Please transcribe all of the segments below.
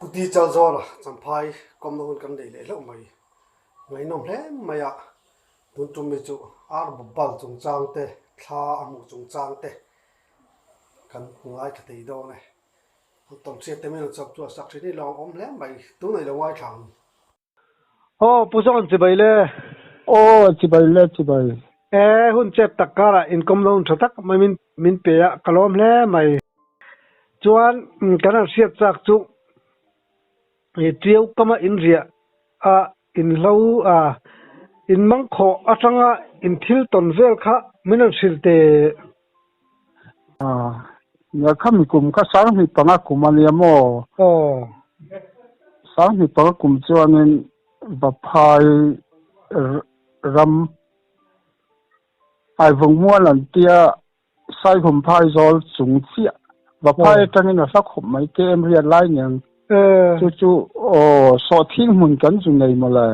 Kuti Chalzawla Champhai kawmna hun kan nei leh hlauh mai. Ngaihnawm hle mai a, tun tum mi chu ar bal chungchang te, thla a hmuh chungchang te kan ngaithla thei dawn e. An tawnhriat te min rawn chawp chu a sak thin hi lawng awm hle mai, tunah i lo ngaithla ang. Aw Pu Zawn chibai le. Aw chibai le chibai. E hun chep tak karah inkawm lo tha tak mai min min pe a ka lawm hle mai. Chuan kan han hriat chak chu i Tiau kama in riah a in hlo a in mangkhawh atanga in thil tawn vel kha min rawn hrilh teh. Nia khami kum kha sanghnih panga kum a nia maw? Aw. Sanghnih panga kum chuanin Vaphai ram Aivawngmual an tia Saihum phaizawl chung chiah Vaphai atangin a hla khawp mai KM riat lai nen chu chu aw sawhthing hmun kan zu nei mawle.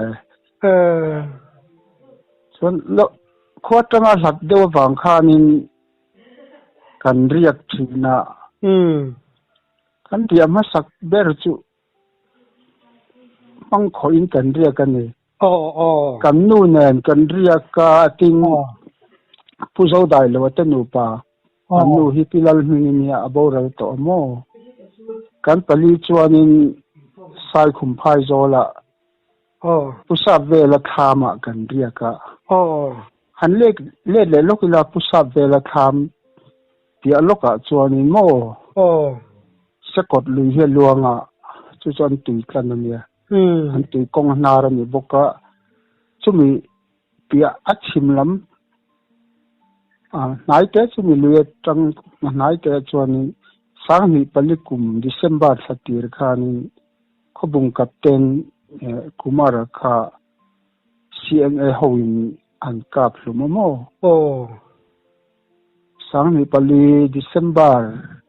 Chuan khua atanga hlat deuh avang khanin kan riak thin a. Kan riah hmasak ber chu hmang khawhin kan riak a ni. Kan nu nen kan riak a tin Pu Zodailo te nupa an nu hi Pi Lalhming nia a boral tawh a maw? Kan pali chuanin Saikhum Phaizawlah Pu Sap vela thlamah kan riak a. Han let let leh lawk ila Pu Sap vela thlam piah lawkah chuanin maw Sekawt lui hi a luang a, chu chu an tui tlan a nia. An tui kawng a hnar a ni bawk a, chumi piah a chhim lam hnai te chumi lui atang hnai te chuanin Sanghnih pali kum December thla tir khanin Khawbung Captain Kumar-a kha CNA hoin an kap hlum a maw? Aw. Sanghnih pali December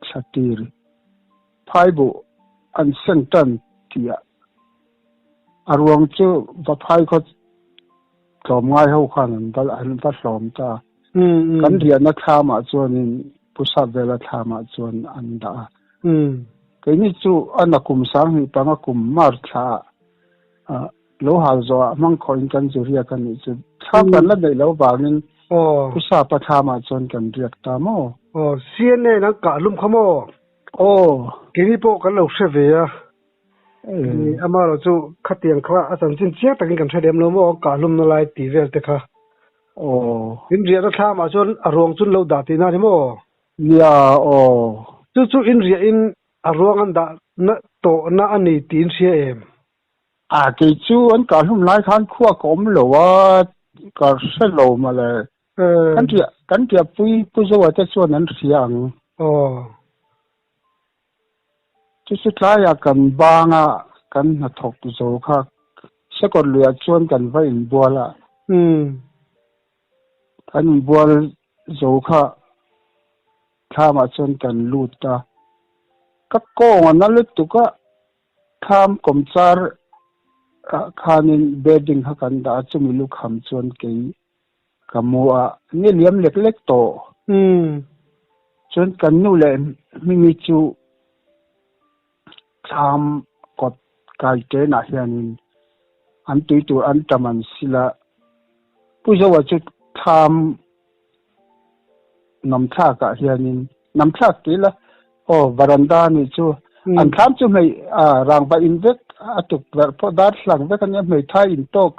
thla tir phaibuh an seng tan tih a ruang chu Vaphai khaw tlawmngai ho khan an va an va hlawm ta. Kan riahna thlamah chuanin Pu Sapvela thlamah chuan an dah a. Keini chu a nakum 2005 kum March thla ah lo hal zawhah hmang khawhin kan zu riak a nih chu. Thlam kan la neih loh vangin Pu Sapa thlamah chuan kan riak ta maw? Aw, CNA in an kah hlum kha maw? Aw. Keini pawh kan lo hre ve a. Amaherawh chu khatiang kha a chanchin chiang takin kan hre lem lo maw, kah hlumna lai tih vel te kha. Aw. In riahna thlamah chuan a ruang chu an lo dah tihna a ni maw? Nia, aw. Chu chu in riahin a ruang an dah na tawhna a ni tih in hria em? A, kei chu an kah hlum lai khan khua ka awm lo a, ka hre lo mawle. Kan riah, kan riahpui Pu Zoa te chuan an hria ang. Aw. Chu chu tlaiah kan banga kan hnathawk zo kha Sekawt luiah chuan kan va inbual a. Kan inbual zo kha thlamah chuan kan lut a. Ka kawng a na lutuk a, thlam kawmchar ah khanin bedding kha kan dah a, chumi lukham chuan kei Ka mu a, ni liam lek lek tawh. Chuan kan nu leh Hmingi chu thlam kawt kai ṭenah hianin an tui tur an ṭam an sil a, Pu Zoa chu thlam namthlakah hianin namthlak ti ila aw varanda nih chu an thlam chu hmei rangva in vek a tukverh pawh darthlang vek a nia hmeithai in tawk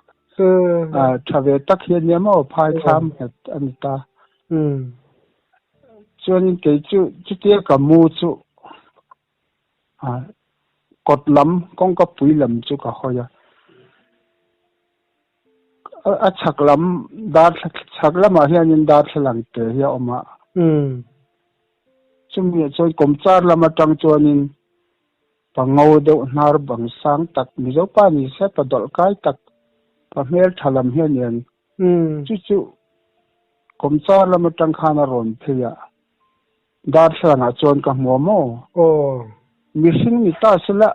tha ve tak hi a nia maw phai thlam nghet a ni ta chuanin kei chu chutia ka mu chu kawt lam kawngka pui lam chu ka hawi a a chhak lam darthla chhak lamah hianin darthlalang te hi a awm a chumi ah chuan kawmchar lam atang chuanin pango deuh hnar bang sang tak Mizo pa ni se pa dawlh kai tak pa hmel tha lam hi a ni ang chu chu kawmchar lam atang khan a rawn phei a darthlalang ah chuan ka hmu a maw mihring ni ta sela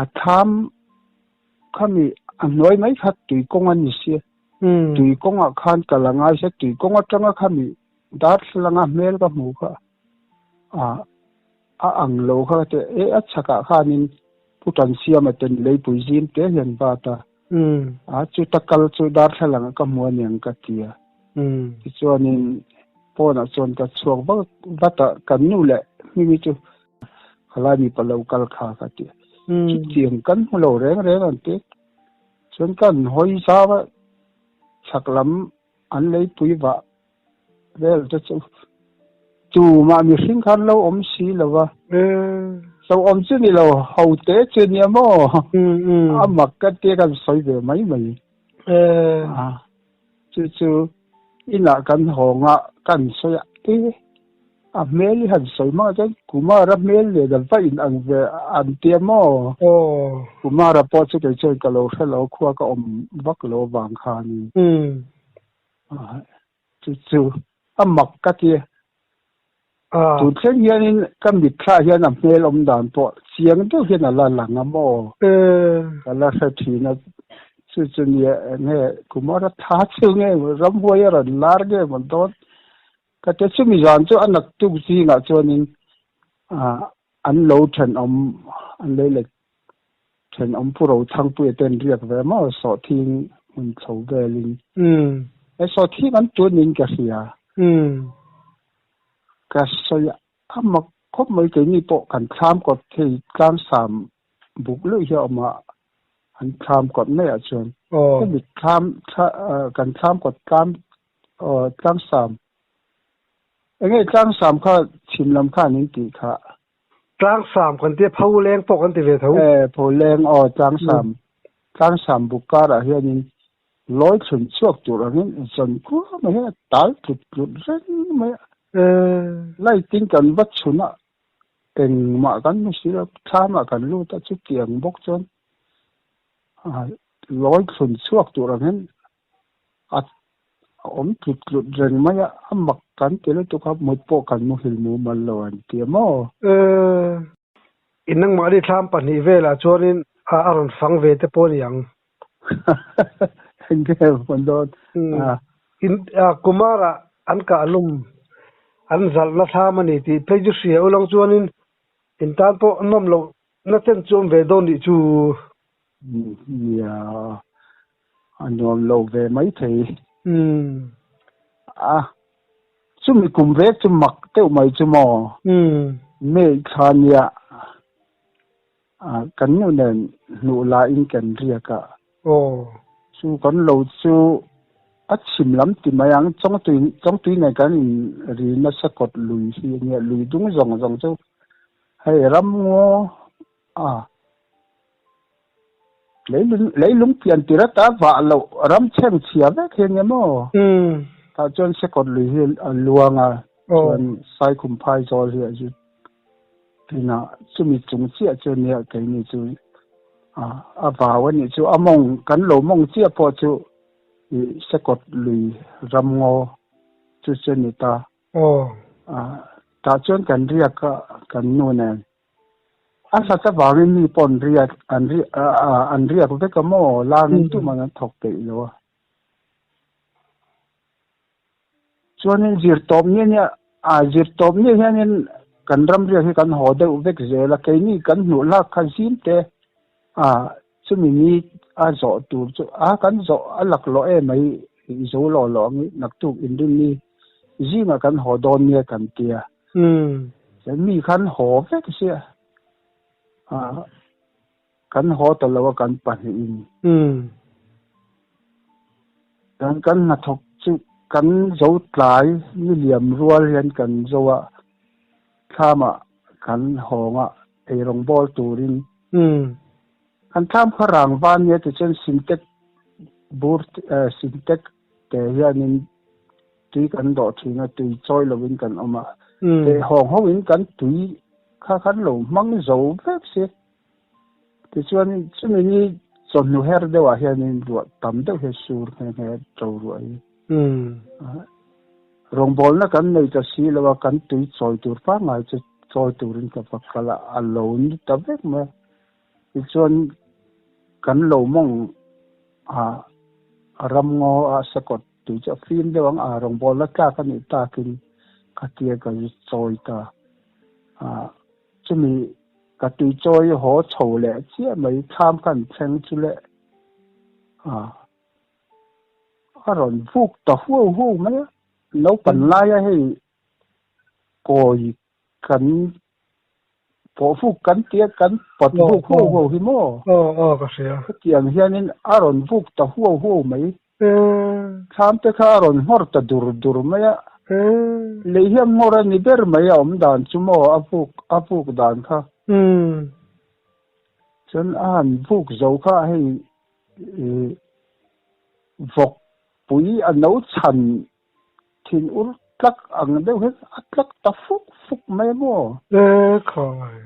a tham Khami a hnuai mai kha tui kawng a ni si. Tui kawngah khan kal a ngai se, tui kawng atanga khami darthlalanga hmel ka hmu kha a A ang lo kha ka ti a, e a chhakah khanin Pu Tansiama ten leipui zim te hian bat a, a chuta kal chu darthlalang ah ka hmu aniang ka ti a. Tichuanin pawnah chuan ka chhuak vak vat a, kan nu leh Hmingi chu khalai mipa lo kal kha ka ti a. Chutiang kan hmu lo reng reng an ti. Chuan kan hawi zau a, chhak lam an leipui vah vel te chu tumah mihring khan lo awm si lo va. So awm chu ni lo, ho te chu nia maw? A mak ka tia kan sawi ve mai mai. Chu chu inah kan hawng a, kan sawi a, e a hmel hi han sawi hmangah chuan Kumara hmel nen a va in ang ve an tia maw? Kumara pawh chu kei chuan ka lo hre lo, khua ka awm vak lo avang khanin. Chu chu a mak ka ti. Tun thleng hianin ka mitthla hian a hmel awm dan pawh chiang deuh hian a la lang a maw? Ka la hre thin a. Chu chu nia enge Kumara tha chu nge maw ramhuai a rawn lar nge maw dawn ka ti. Chumi zan chu a naktuk zingah chuanin an lo thenawm an lei leh Thenawm Pu Rothangpuia te an riak ve maw sawhthing hmun chho velin. He sawhthing an tun in ka hria. Ka sawi a mak khawp mai keini pawh kan thlam kawt hei tlangsam buk luih hi a awm a, an thlam kawt maiah chuan hemi thlam kan thlam kawt tlam tlangsam enge tlangsam kha chhim lam khan in tih kha. Tlangsam kan tia Pholeng pawh kan ti ve tho. E, Pholeng aw, Tlangsam. Tlangsam buk karah hianin lawi thlun chhuak tur angin zawn kuah mai hian a tal tlut tlut reng mai a. Light in kan va chhun a, engmah kan hmu si lo, thlamah kan lut a, chutiang bawk chuan lawi thlun chhuak tur angin a awm tlut tlut reng mai a, a mak kan ti lutuk a, mut pawh kan muhil mumal lo an ti a maw? In nangmahni thlam pahnih velah chuanin a rawn fang ve te pawh a ni ang. Enge rawn dawn? In Kumara an kah lum an zalhna thlam a ni tih phei chu hria ulang chuanin in tan pawh nawm loh na chen chu awm ve dawn nih chu. Nia, a nuam lo ve maithei. A, chumi kum vek chu mak deuh mai chu maw? May thla nia, kan nu nen hnuh laiin kan riak a. Chu kan lo chu a chhim lam ti mai ang, Chawngtui, Chawngtui nen kan in ri nasa kawt lui hi a nia, lui dung zawng zawng chu hei ramngaw A leilung leilung pian tir ata vah loh ram chheng chhia vek hi ania maw? Tah chuan Sekawt lui hi a luang a, chuan Saikhum phai zawl hi a zut thin a, chumi chung chiah chu ania keini chu a vau a nih chu, a mawng kan lo mawng chiah pawh chu ih Sekawt lui ramngaw chu chu a ni ta. Tah chuan kan riak a kan nu nen. A hlat avangin mi pawh an riak an riak an riak vek a maw? Langin tuman an thawk peih lo a. Chuanin zirtawp ni ania a zirtawp ni hianin kan ram riak hi kan haw deuh vek zel a, keini kan hnuh lak kha zim te a chumi ni a zawh tur chu a kan zawh a laklawh em mai zo lawh lawh ang i naktuk inrinni zingah kan haw dawn nia kan tia. Mi khan haw vek sia a kan haw ta lo a kan pahnihin. Kan kan hnathawk chu kan zo tlai ni liam rual hian kan zo a, thlamah kan hawng a eirawng bawl turin. Kan thlam kha rang van nia tichuan sintex bur sintex te hianin tui kan dawh thin a, tui chawi lovin kan awm a, teh hawng hoin kan tui kha khan lo hmang zo vek si. Tichuan chumi ni chawhnu her deuhah hianin ruah tam deuh hi sur nghe nghe to ruah hi. Rawngbawlna kan nei ta si lo a, kan tui chawi tur pangngai chu chawi turin ka va kal a, a lo ni ta vek mai a. Tichuan kan lo mawng a ramngaw a sakawt Tui chu a fim deuh ang a, rawngbawlna tlak a nih takin khatia ka zu chawi ta. Chumi ka tui chawi haw chho leh chiah mai thlam khan thleng chu le a a rawn vuk ta huau huau mai a. Naupan laia hei kawi kan pawh vuk kan tia kan pawt vuk huau huau hi maw? Aw aw ka hria. Hetiang hianin a rawn vuk ta huau huau mai. Thlam te kha a rawn nghawr ta dur dur mai a. Lei hian nghawr a ni ber mai a awm dan chu maw a vuk a vuk dan kha. Chuan a han vuk zo kha hei vawk pui a no chhan Thin ur tlak ang deuh hian a tlak ta fuk fuk mai maw? E khai.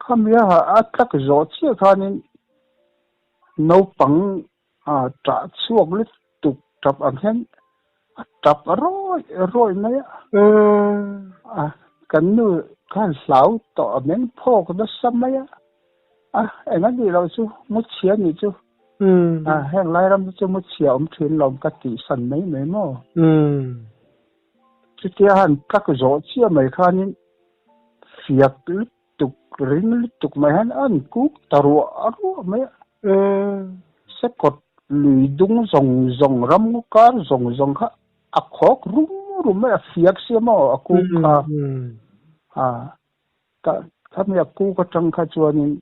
Khami a a tlak zawh chiah khanin naupang a ṭah chhuak lutuk ṭap ang hian a ṭap rawih rawih mai a. E. A kan nu khan hlau tawh a meng phawk nasa mai a. A eng a nih loh chu mu chhia nih chu. A heng lai ram te chu mu chhia awm thin lawm ka tih san mai mai maw. Chutia han tlak zawh chiah mai khanin fiak lutuk ring lutuk mai hian a han kuk ta ruah ruah mai a. Sekawt lui dung zawng zawng ram ngaw kar zawng zawng kha a khawk rum rum mai a fiak sia maw a kuk kha. A Ka khami a kuk atang kha chuanin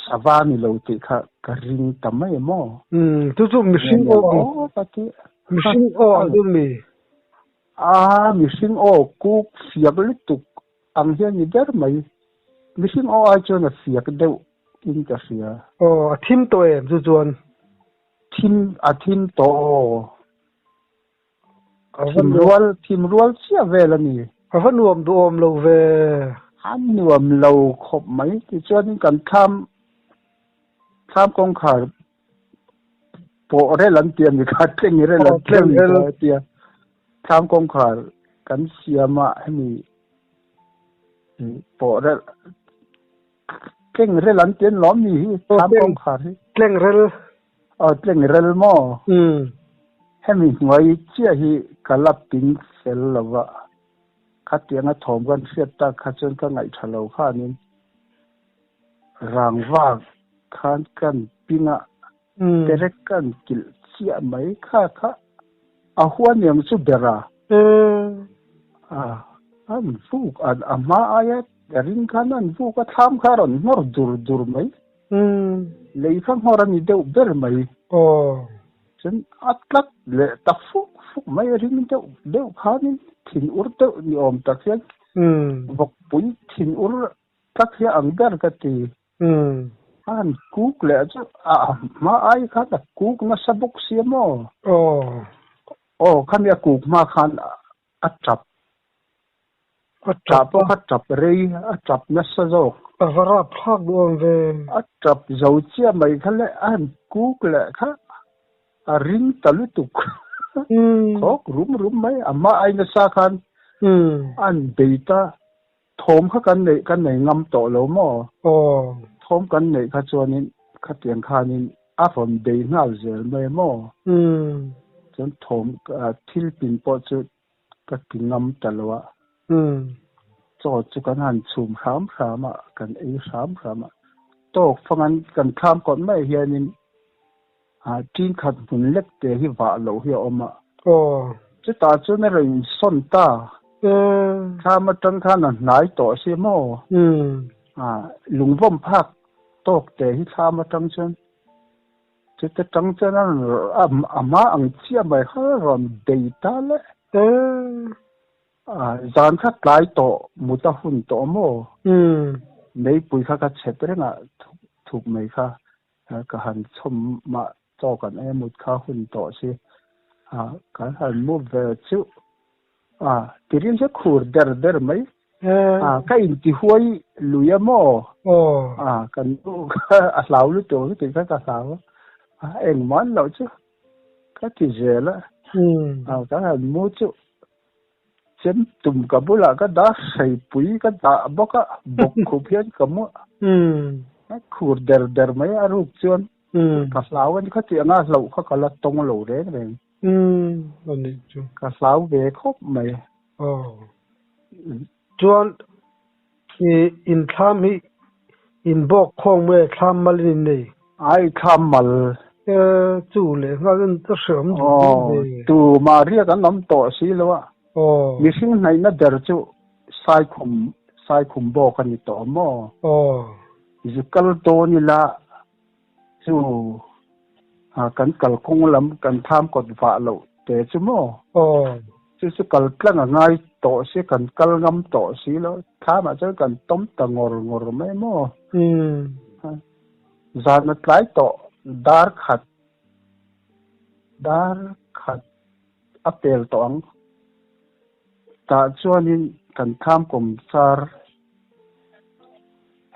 sava ni lo tih kha ka ring ta mai em aw? Umm, chu chu mihring aw ang. Aw ka ti. Mihring aw ang chu mi? A, mihring aw kuk fiak lutuk ang hian ni ber mai. Mihring aw ai chuan a fiak deuh in ka hria. Aw, a thim tawh em chu chuan? Thim, a thim tawh aw. Thim rual, thim rual chiah vel a ni. A va nuam duhawm lo ve. A nuam lo khawp mai. Tichuanin kan thlam, thlam kawngkhar pawh rel an ti a ni kha, tleng rel an ti a ni kha tia. Thlam kawngkhar kan siam a hemi pawh rel, tleng rel an ti a ni lawm ni hi thlam kawngkhar hi. Tleng rel. Aw tleng rel maw? Hemi hnuai chiah hi ka la ping fel lo va, khatianga thawm kan hriat tak kha chuan ka ngaihṭha lo khanin rangva khan kan ping a, terek kan kilh chiah mai kha kha a huan em chu ber a. A, an vuk a, a hma aia ring khan an vuk a, thlam kha a rawn nghawr dur dur mai. Lei kha nghawr a ni deuh ber mai. Chuan a tlat leh ta fuk fuk mai a ring deuh deuh khanin thin ur deuh ni awm tak hian vawkpui thin ur tlat hi a ang ber ka ti. A han kuk leh chu a hma ai khan a kuk nasa bawk sia maw? Aw khami a kuk hma khan a tap. A tap pawh kha tap rei, a tap nasa zawk. A va rap thlak duh awm ve. A tap zo chiah mai kha le, a han kuk leh kha a ring ta lutuk. Khawk rum rum mai, a hma ai nasa khan a han bei ta. Thawm kha kan neih kan nei ngam tawh lo maw? Thawm kan neih kha chuanin khatiang khanin a rawn bei nghal zel mai maw? Chuan thawm thil pin pawh chu ka ti ngam ta lo a. Chaw chu kan han chhum hram hram a, kan ei hram hram a. Tawk fangan kan thlam kawt mai hianin tin khat hmun lek te hi vah loh hi a awm a. Chutah chuan a rawn insawn ta. Thlam atang khan a hnai tawh si maw? Lungvawm phak tawk te hi thlam atang chuan Chute tang chuan a rawn a hma ang chiah mai kha a rawn bei ta le. Zan kha tlai tawh mut a hun tawh maw? Meipui kha ka chhep reng a thuk mai kha ka han chhawm mah tawk an e mut kha hun tawh si. Kan han mu ve chu tiril hi a khur der der mai. Ka intihuai lui a maw? Kan nu kha a hlau lutuk ang tih kha ka hlau a, engmah an loh chu ka ti zel a. Kan han mu chu chem tum ka bulah ka dah hreipui ka dah bawk a, bawk khup hian ka mu a. A khur der der mai a ruk chuan ka hlau a ni khatiang anga hlauh kha ka la tawng lo reng reng. Ka hlau ve khawp mai. Chuan I inthlam hi in bawk khawng mai a thlam mal in innei. Ai thlam mal. E chu leh nghal in a hreawm duh dawn ve. Tu mah riak an awm tawh si lo a. Aw. Mihring hnaihna ber chu Saikhum Saikhum bawk a ni tawh maw? Aw. Zu kal dawn ila chu kan kalkawng lam kan tham kawt vah loh te chu maw? Aw. Chu chu kal tlang a ngai tawh si, kan kal ngam tawh si lo. Thlamah chuan kan tawm ta ngawr ngawr mai maw? Zan a tlai tawh dar khat dar khat a pel tawh ang. Tah chuanin kan tham kawm char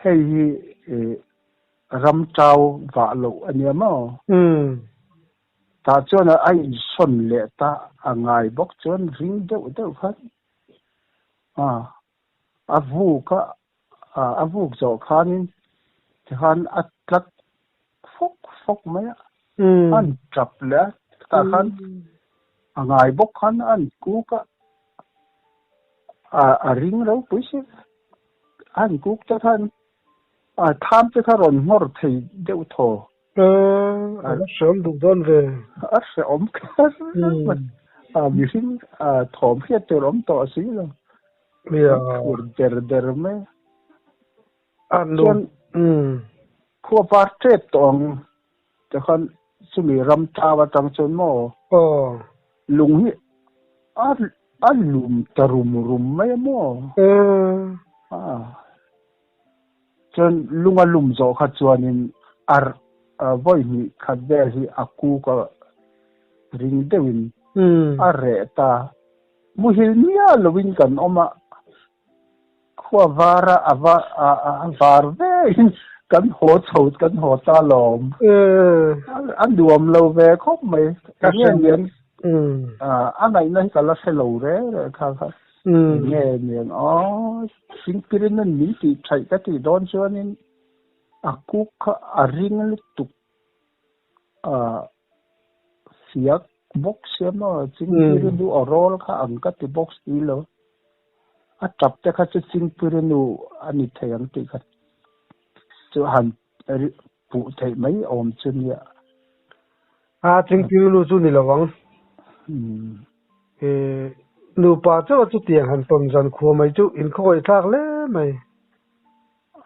hei hi ram tau vah loh a nia maw? Tah chuan a insawn leh ta a ngai bawk chuan ring deuh deuh khan a vuk a, a vuk zawh khanin tikhan a tlat fawk fawk mai a, an tap leh a, tah khan a ngai bawk khan an kuk a, a ring ropui si, an kuk te khan a tham te kha rawn nghawr thei deuh thaw. A la hreawm duh dawn ve. A hreawm kher mai. Mihring thawm hriat tur awm tawh si lo. Phur der der mai. Chuan khua par tep tawh ang tikhan chumi ram tau atang chuan maw lung hi a lum ta rum rum mai a maw? Chuan lung a lum zawh kha chuanin ar vawi hnih khat vel hi a kuk a ring deuhin a reh ta. Muhil miah loin kan awm a, khua vara a va a var vein kan haw chho kan haw ta lawm. A nuam lo ve khawp mai. Ka nge niang a ngaihna hi ka la hre lo reng reng kha kha. Nge niang aw Thingpirin an min tih thaih ka tih dawn chuanin a kuk kha a ring lutuk a fiak bawk sia maw Chingpirinu aw rawl kha ang ka ti bawk si lo a tap te kha chu Chingpirinu a ni thei ang tih kha chu han puh theih mai awm chu nia. A Chingpirinu chu ni lo ang. Nupa chauh a chutiang han tawn zan khua mai chu inkhawih thlak hle mai.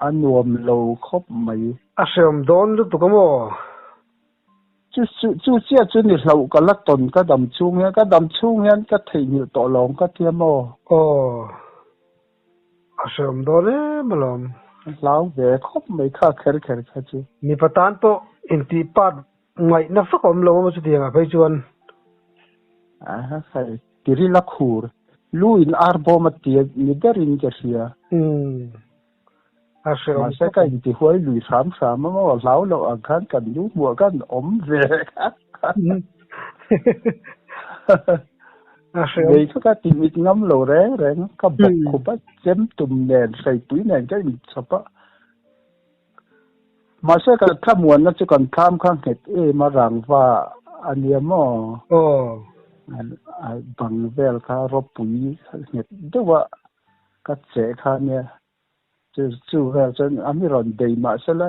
A nuam lo khawp mai. A hreawm dawn lutuk a maw? Chu chu chiah chu ni hlauh ka la tawn ka dam chhung hian ka dam chhung hian ka theihnghilh tawh lo ang ka tia maw? Aw. A hreawm dawn em alawm. A hlau ve khawp mai kha kher kher kha chu. Mipa tan pawh intih pat ngaihna fak a awm lo a maw chutiang ah phei chuan. Aha hei tiril a khur lu in ar bawm a ti ni berin ka hria. Umm a hreawm Mahse ka inti huai lui hram hram a maw hlau loh ang khan kan lu hmuah khan awm ve kha. A hreawm. Nei kha ka ti mit ngam lo reng reng ka bawk khup a chem tum nen hreipui nen ka inchhawp a. Mahse kan thlamuanna chu kan thlam kha nghet em a rangva a nia maw? Aw. A bang vel kha ropui nghet deuh a ka cheh kha nia. Chu chu vel chuan a mi rawn bei mahsela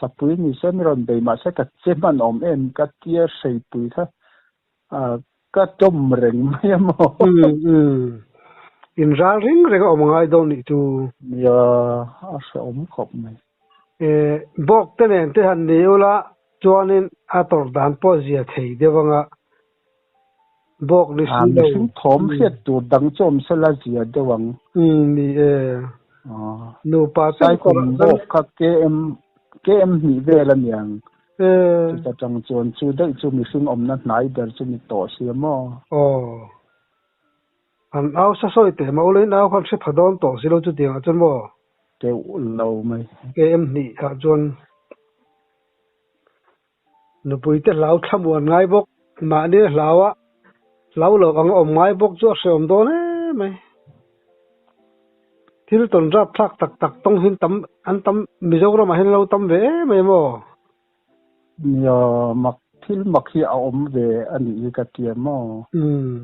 sapui ni se mi rawn bei mahse ka che hman awm em ka tia hreipui kha Ka tawm reng mai a maw? Umm, in ral reng reng a awm ngai dawn nih chu. Nia, a hrehawm khawp mai. E, bawk te nen te han ni ula chuanin a tawrh dan pawh zia thei deuh anga bawk ni si lo. Mihring thawm hriat tur dang chu awm sela zia deuh ang. Umm, ni e. Nupa chu Saikhum bawk kha KM, KM hnih vel a niang. Chuta tang chuan chu daih chu mihring awmna hnai ber chu ni tawh sia maw? Aw. An au sa sawi teh mah ula in au khan hre pha dawn tawh si lo chutiang ah chuan maw? Teuh lo mai. KM hnih ah chuan nupui te hlau thlamuan ngai bawk, mahni a hlau a, hlau lo ang a awm ngai bawk chu a hreawm dawn em mai. Thil tawn rap thlak tak tak tawng hin tam an tam Mizoram ah hian lo tam ve em em aw. Nia mak thil mak hi a awm ve a nih hi ka tia maw. Umm.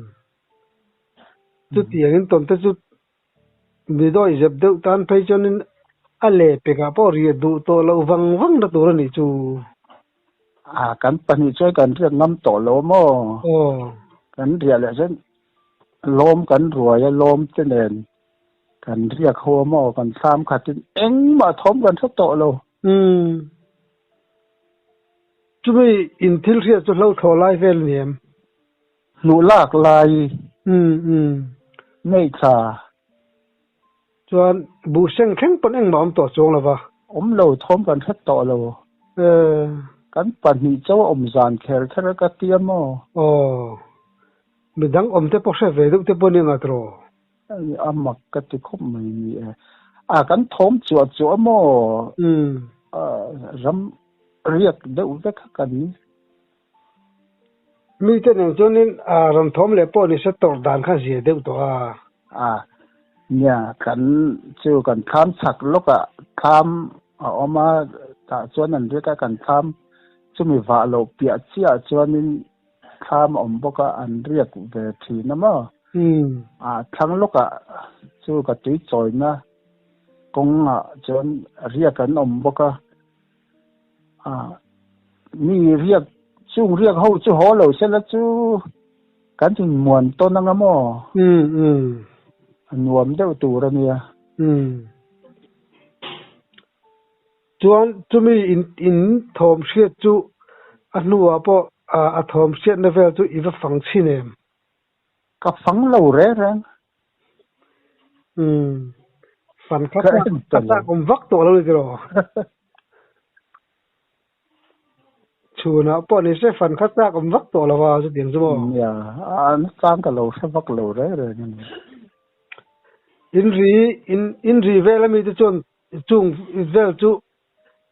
Chutiang in tawn te chu Midawi zep deuh tan phei chuanin a leh pekah pawh riah duh tawh loh vang vang na tur a nih chu. A, kan pahnih chuan kan riak ngam tawh lo maw? Aw. Kan riah leh chuan lawm kan ruai a, lawm te nen kan riak ho a maw? Kan thlam khatin engmah thawm kan hre tawh lo. Umm. Chumi in thil hriat chu hlo thlawh lai vel a ni em? Hnuh lak lai ngei thla. Chuan buh seng thleng pawn engmah awm tawh chuang lo va. Awm lo thawm kan hre tawh lo. Kan pahnih chauh a awm zan kher kher a ka tia maw? Aw. Midang awm te pawh hre ve deuh te pawh nia ngat rawh. A mak ka ti khawp mai ni e. A kan thawm chuah chuah maw? Ram riak deuh vek a kan ni. Mite nen chuanin rawn thawm leh pawh ni se tawrh dan kha zia deuh tawh a. A, nia, kan chu kan thlam chhak lawkah thlam a awm a, tah chuan an riak a, kan thlam chumi vah loh piah chiah chuanin thlam a awm bawk a, an riak ve thin a maw? A, thlang lawkah chu ka tui chawina kawngah chuan riak an awm bawk a. A, mi riak, chung riak ho chu haw lo sela chu kan inmuan tawn anga maw? Umm umm. A nuam deuh tur a nia. Umm. Chuan chumi in in thawm hriat chu a hnuah pawh a thawm hriatna vel chu i va fang chhin em? Ka fang lo reng reng. Umm. Fan kha chak a chak awm vak tawh lo ni tiraw? Chhunah pawh ni se fan kha chak awm vak tawh lo a chutiang chu maw? Nia, a nachang ka lo hre vak lo reng reng a ni. In ri in in ri vel ami te chuan chung vel chu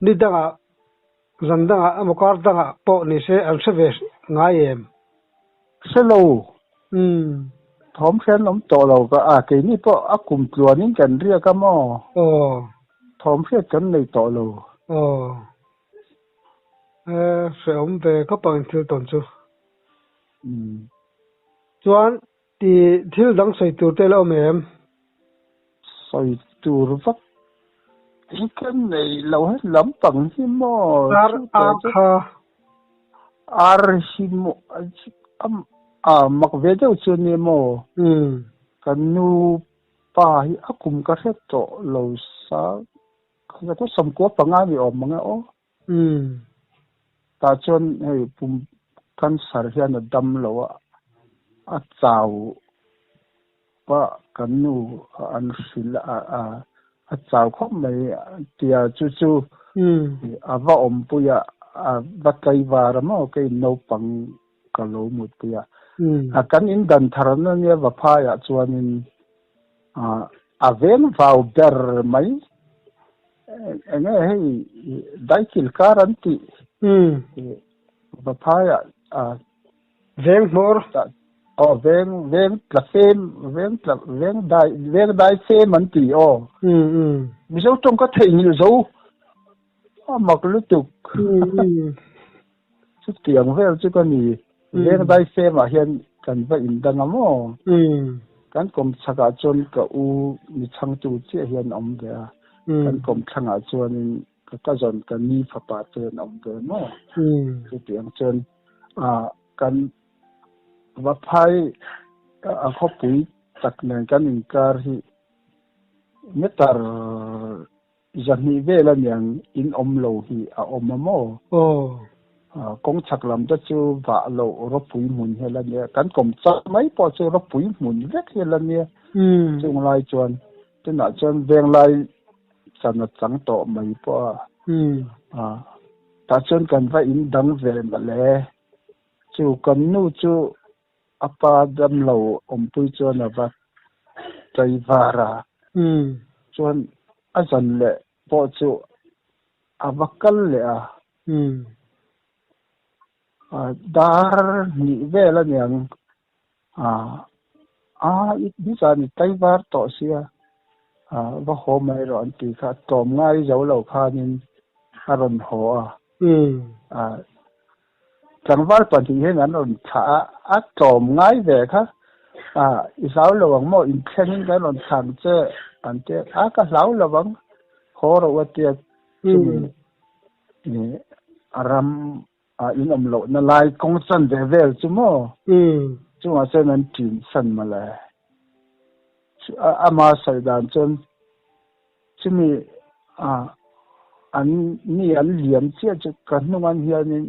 ni dangah zan dangah emaw kar dangah pawh ni se an hre ve ngai em? Hre lo. Umm. Thawm hrian awm tawh lo ka a, keini pawh a kum tluanin kan riak a maw? Aw. Thawm hriat kan nei tawh lo. Aw. E, hrehawm ve khawp ang thil tawn chu. Umm. Chuan ti thil dang sawi tur te la awm em? Sawi tur vak hi ka nei lo he lampang hi maw? Ar ar kha. Ar hi maw a mak ve deuh chu nia maw? Kan nu pa hi a kum ka hre tawh lo sa ka sawmkua panga ni awm ang e aw. Tah chuan hei pum cancer hian a dam lo a, a chau pah kan nu an hrilh a, a chau khawp mai tia chu chu a va awmpui a, a va tlaivar a maw kei naupang ka lo mutpui a. Kan in dan thar na nia Vaphaiah chuanin A veng vau ber mai. Enge hei daikil kar an tih Vaphaiah a Veng hmawr. Aw veng veng tla fem veng tla veng dai veng dai fem an tih aw. Mizo tawng ka theihnghilh zo a mak lutuk. Chutiang vel chu ka ni. Vengdai femah hian kan va indang a maw? Kan kawm chhakah chuan ka u mi chhangtu chiah hian a awm ve a, kan kawm thlangah chuanin ka cousin ka ni fapa te an awm ve maw? Chutiang chuan kan va phai a khawpui tak nen kan inkar hi meter Zahnih vel a niang in awm lo hi a awm a maw? Aw. Kawng chhak lam te chu vah loh ropui hmun hial a nia. Kan kawm chak mai pawh chu ropui hmun vek hial a nia. Chung lai chuan tunah chuan venglai chan a chang tawh mai pawh a. Tah chuan kan va in dang ve mawle. Chu kan nu chu A pa damlo awmpui chuan a va tlai var a, chuan a zan leh pawh chu a va kal leh a. Dar hnih vel a niang, a nizan i tlai var tawh sia, va haw mai rawh an tih kha tlawm ngai zo lo khanin a rawn haw a. Tlangval pahnih hian an rawn thlah a, a tlawm ngai ve kha. I hlau lo ang maw? Inthlengin kan rawn thlang che an tia a ka hlau lovang haw rawh a tia chumi a ram a in awm lohna lai kawng chan ve vel chu maw chungah chuan an ṭin san mawle ama sawi dan chuan chumi a an mi an liam chiah chu ka hnungan hianin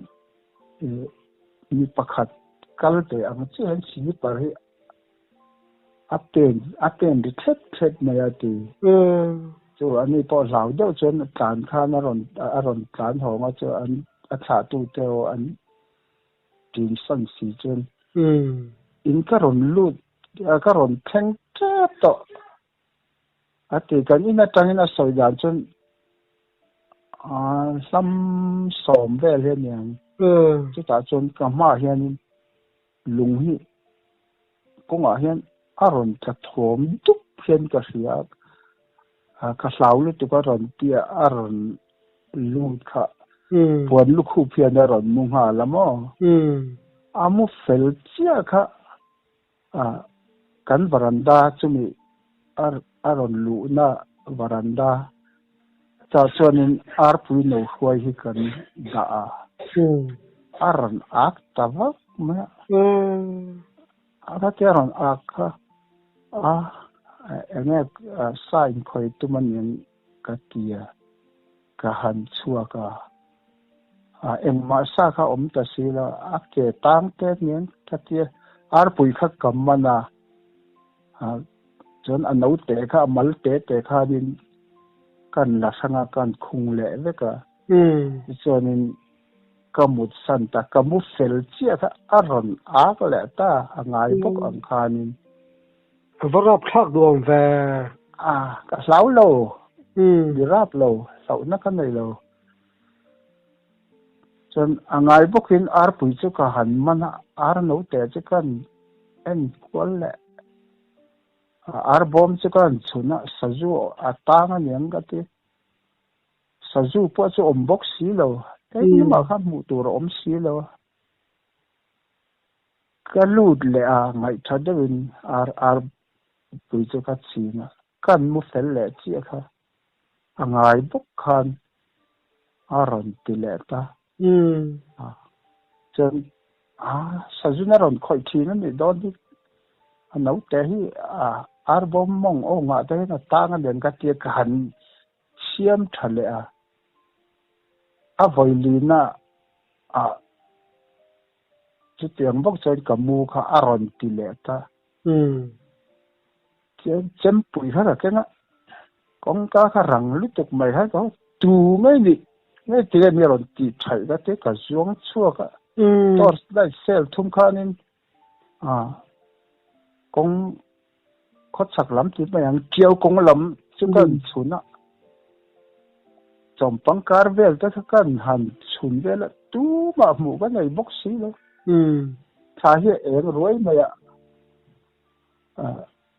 mi pakhat kal ve ang chiah hian slipper hi a pen a pen ri thlep thlep mai a ti. Chu a ni pawh hlau deuh chuan a tlan khan a rawn a rawn tlan hawng a chu an a thlah tu te aw an ṭin san si chuan in ka rawn lut ka rawn thleng tep tawh a ti. Kan in atangin a sawi dan chuan hlam sawm vel hi a ni ang. Chutah chuan ka hmaah hianin Lung hi kawngah hian a rawn tla thawm dup hian ka hria a, ka hlau lutuk a rawn tia a rawn lut kha puan lukhup hian a rawn mu nghal a maw? A mu fel chiah kha kan varanda chumi a rawn luhna varanda chah chuanin arpui no hruai hi kan dah a, a rawn ak ta vak mai a. A khatia rawn ak kha a enge sa inkhawi tum a nih ka ti a, ka han chhuak a, engmah sa kha awm ta si lo, a ke tang te nen ka ti a, arpui kha ka man a. Chuan a naute kha a mal te te khanin kan la hrang a, kan khung leh vek a. Tichuanin ka mut san ta, ka mu fel chiah kha a rawn ak leh ta, a ngai bawk ang khanin. A va rap thlak duh ang ve. A, ka hlau lo, mi rap lo, hlauhna ka nei lo. Chuan a ngai bawkin arpui chu ka han man a, ar naute chu ka han en kual leh a, ar bawm chu ka han chhun a, sazu a tang a niang ka ti. Sazu pawh chu awm bawk si lo, engmah kha hmuh tur a awm si lo a. Ka lut leh a, ngaihtha deuhin ar arpui chu ka chhin a, ka han mu fel leh chiah kha. A ngai bawk khan a rawn ti leh ta. Chuan a sazun a rawn khawih thin a nih dawn hi a naute hi a arbawm mawng awngah te hian a tang a lian ka tia ka han siam tha leh a. A vawilina ah chutiang bawk chuan ka mu kha a rawn ti leh ta. Chempui kha ka keng a, kawngka kha rang lutuk mai kha ka tu ngei nih ngei tia mi rawn tih thaih ka te ka zuang chhuak a, torch light cell thum khanin kawng khawchhak lam tih mai ang Tiau kawng lam chu ka han chhun a, chawmpang kar vel te kha ka han chhun vel a, tumah hmuh ka nei bawk si lo, thla hi a eng ruai mai a.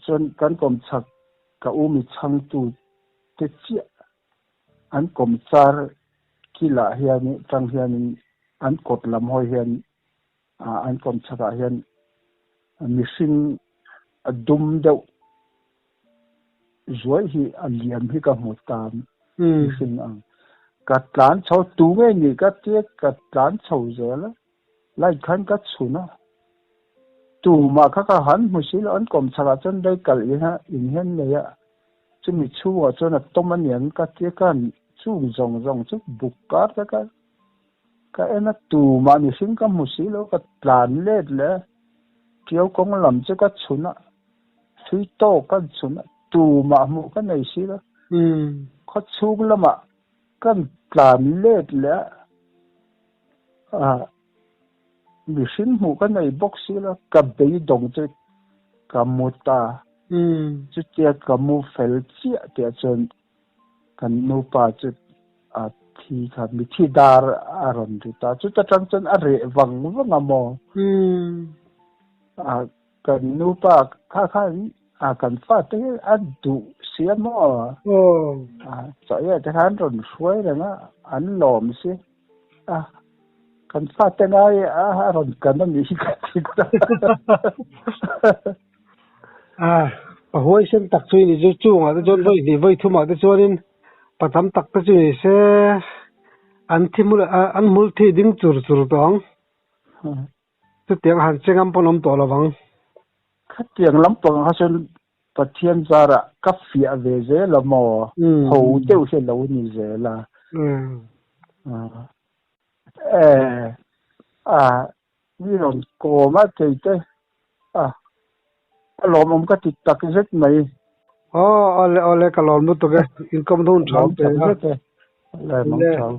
Chuan kan kawm chak ka u mi chhangtu te chiah an kawm char kilah hian tang hianin an kawt lam hawi hian an kawm chakah hian mihring a dum deuh zuai hi a liam hi ka hmu ta mihring ang. Ka tlan chho tu nge ni ka tia ka tlan chho zel a. Light khan ka chhun a, tumah kha ka han hmu si lo, an kawm chhakah chuan rei kalh in a inhen nei a, chumi chhungah chuan a tawm a niang ka tia ka han chung zawng zawng chu buk kar te ka ka en a, tumah mihring ka hmu si lo, ka tlan let leh a, Tiau kawng lam chu ka chhun a, thui tawk ka chhun a, tumah hmuh ka nei si lo, khaw chhung lamah kan tlan let leh a. Mihring hmuh ka nei bawk si lo, ka beidawng chu ka mu ta. Chutia ka mu fel chiah tih ah chuan kan nupa chu a thi kha mithi dar a rawn ri ta. Chuta tang chuan a reh vang vang a maw? Kan nupa kha khan kan fate hi a duh si a maw? Chawheh te kha an rawn hruai reng a, an lawm si. A, kan fate ngai a a rawn kan a nih hi ka ti ta. A, Pa huaisen tak chu i ni chu chungah te chuan vawi hnih vawi thumah te chuanin pa tam tak te chu ni se an thi hmul an hmul thi ding chur chur tawh ang. Chutiang han che ngam pawn awm tawh lo vang. Khatiang lampang kha chuan Pathian zarah ka fiah ve zel a maw? Ho deuh hi a lo ni zel a. Eh, a mi rawn kawm a thei te a, a lawmawm ka ti tak zet mai. Aw, awle awle ka lawm lutuk e, inkawm hun Ka lawm ṭham pe tak a. zet e, lawmawm Le. ṭham.